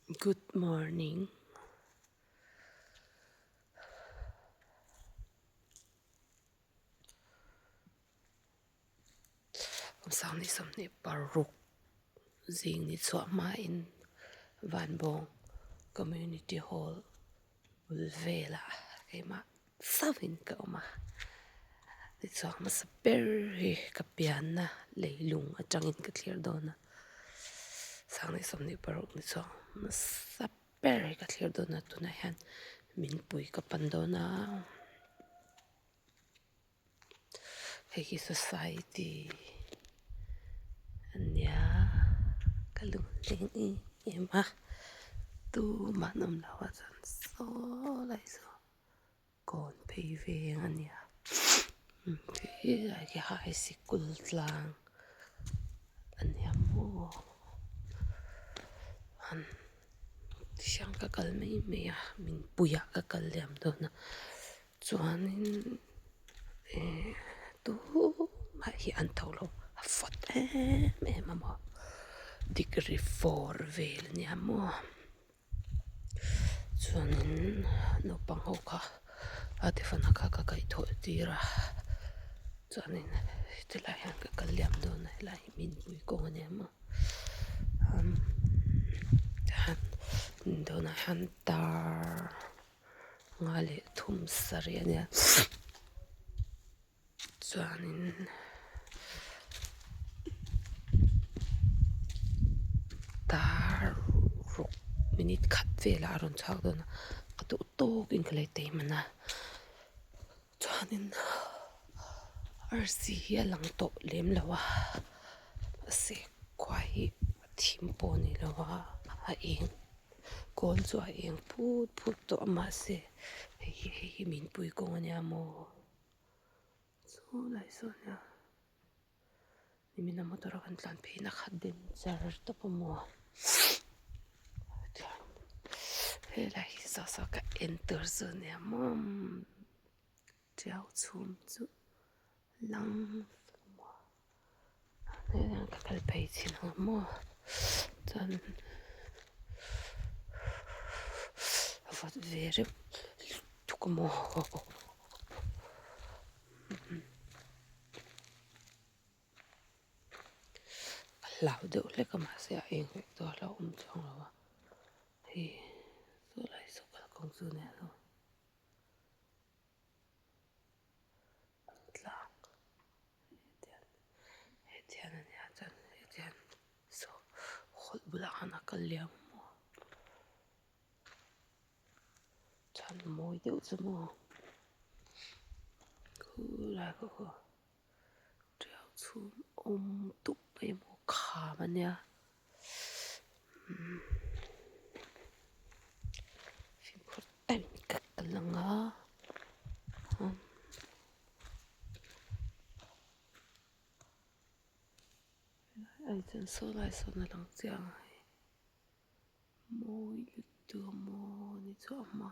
Good morning. Kum sang ni 26 zing ni chhuah hmain Vanbawng Community Hall bul velah keimah chauhin ka awm a. Tichuan hmasa ber hi ka pianna leilung atangin ka thlir dawn a. 26 ni chuan hmasa ber hi ka thlir dawn a tunah hian min pui ka pan dawn a. Hei hi society a nia ka lungleng em em a tumah an awm lo a chuan saw lai saw kawn phei veng a nia khi high sikul tlang a nia maw an tihian ka kal mai mai a min puiah ka kal liam dawn a. Chuanin eh tumah hi an tho lo a vawt em em a maw degree four vel a nia maw chuanin naupang ho kha a tifana kha ka kaih thawh tir a chuanin tilai hian ka kal liam dawn a helai hi min pui kawng a nia maw umm tihian tunah hian tar. Nga leh thum sarih a nia chuanin dar ruk minute khat velah a rawn chhuak dawn a ka duh tawkin ka lo tei hman a chuanin arsi hi a lang tawh lem lo a mahse khua hi a thim pawh a ni lo a a eng. Kawl chu a eng phut phut tawh a mahse hei hi hei hi min pui kawng a nia maw chu lai sawn a nia nimin a motor a kan tlan phei na kha den char tawp a maw chuan helai hi saw saw ka en tur chu a nia maw tiau chhum chu lang vek a maw. Ka kal phei chhin ang maw chuan a vawt ve reuh lutuk a maw ka hlau deuh hlek a mahse a eng vek tawh a hlauhawm chuang lo a hei saw lai saw kalkawng chu a nia lo. Tlang hetiang a nia chuan hetiang saw hawlh bulah khan a kal liam a maw chuan mawi deuh chu maw khulai khaw khaw tiau chhum awm dup mai maw kham a nia. Fimkhur takin ka kal ang a helai chuan saw lai sawn a lang chiang a hei mawi lutuk a maw ni chu a hma.